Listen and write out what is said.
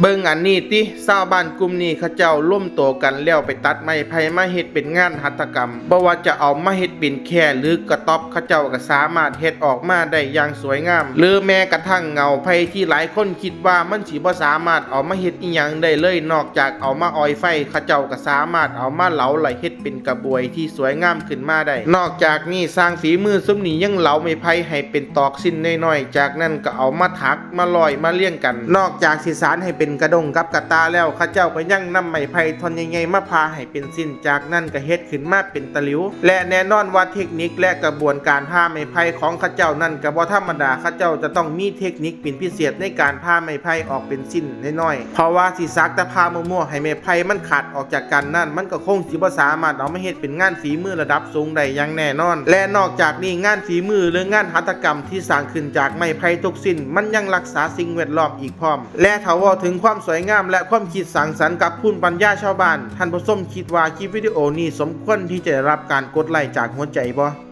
ເບິ່ງອັນນີ້ຕິ, ຊາວບ້ານກຸ່ມນີ້ເຂົາເຈົ້າລົມໂຕກັນແລ້ວໄປຕັດໄມ້ໄຜ່ມາເຮັດເປັນງານຫັດຖະກຳ, ບໍ່ວ່າຈະເອົາມາເຮັດເປັນແຂ້ ຫຼື ກະຕ໊ອບ ເຂົາເຈົ້າກໍສາມາດເຮັດອອກມາໄດ້ຢ່າງສວຍງາມ, ຫຼື ແມ້ກະທັ່ງເຫງົາໄຜ່ທີ່ຫຼາຍຄົນຄິດວ່າມັນຊິບໍ່ສາມາດເອົາມາເຮັດອີ່ຫຍັງໄດ້ເລີຍ ນອກຈາກເອົາມາອອຍໄຟ, ເຂົາເຈົ້າກໍສາມາດເອົາມາເຫຼົາ ແລະ ເຮັດ ເປັນກະບວຍທີ່ສວຍງາມຂຶ້ນມາໄດ້. ນອກຈາກນີ້ ຊ່າງຝີມືຊຸມນີ້ຍັງເຫຼົາໄມ້ໄຜ່ໃຫ້ເປັນຕອກຊິ້ນນ້ອຍໆ, ຈາກນັ້ນກໍເອົາມາຖັກ, ມາຮ້ອຍ, ມາລຽງກັນ. ນອກຈາກຊິສານໃຫ້ເປັນກະດົງກັບກະຕ່າແລ້ວ, ເຂົາເຈົ້າກໍຍັງນຳໄມ້ໄຜ່ທ່ອນໃຫຍ່ໆມາຜ່າໃຫ້ເປັນຊິ້ນ, ຈາກນັ້ນກໍເຮັດຂຶ້ນມາເປັນຕະຫຼິວ. ແລະ ແນ່ນອນວ່າເທັກນິກ ແລະ ກະບວນການຜ່າໄມ້ໄຜ່ຂອງເຂົາເຈົ້ານັ້ນກໍບໍ່ທຳມະດາ, ເຂົາເຈົ້າຈະຕ້ອງມີເທັກນິກເປັນພິເສດໃນການຜ່າໄມ້ໄຜ່ອອກເປັນຊິ້ນນ້ອຍໆ, ເພາະວ່າຊິສັກແຕ່ຜ່າມົວໆໃຫ້ໄມ້ໄຜ່ມັນຂາດອອກຈາກກັນນັ້ນ, ມັນກໍຄົງຊິບໍ່ສາມາດເອົາມາເຮັດ ເປັນງານຝີມືລະດັບສູງໄດ້ຢ່າງແນ່ນອນ. ແລະ ນອກຈາກນີ້ ງານຝີມື ຫຼື ງານຫັດຖະກຳທີ່ສ້າງຂຶ້ນຈາກໄມ້ໄຜ່ທຸກຊິ້ນ ມັນຍັງຮັກສາສິ່ງແວດລ້ອມອີກພ້ອມ. ແລະ ຖ້າເວົ້າເຖິງຄວາມສວຍງາມ ແລະ ຄວາມຄິດສ້າງສັນກັບພູມປັນຍາຊາວບ້ານ, ທ່ານຜູ້ຊົມຄິດວ່າຄລິບວິດີໂອນີ້ສົມຄວນທີ່ຈະໄດ້ຮັບການກົດໄລ້ຈາກຫົວໃຈບໍ່?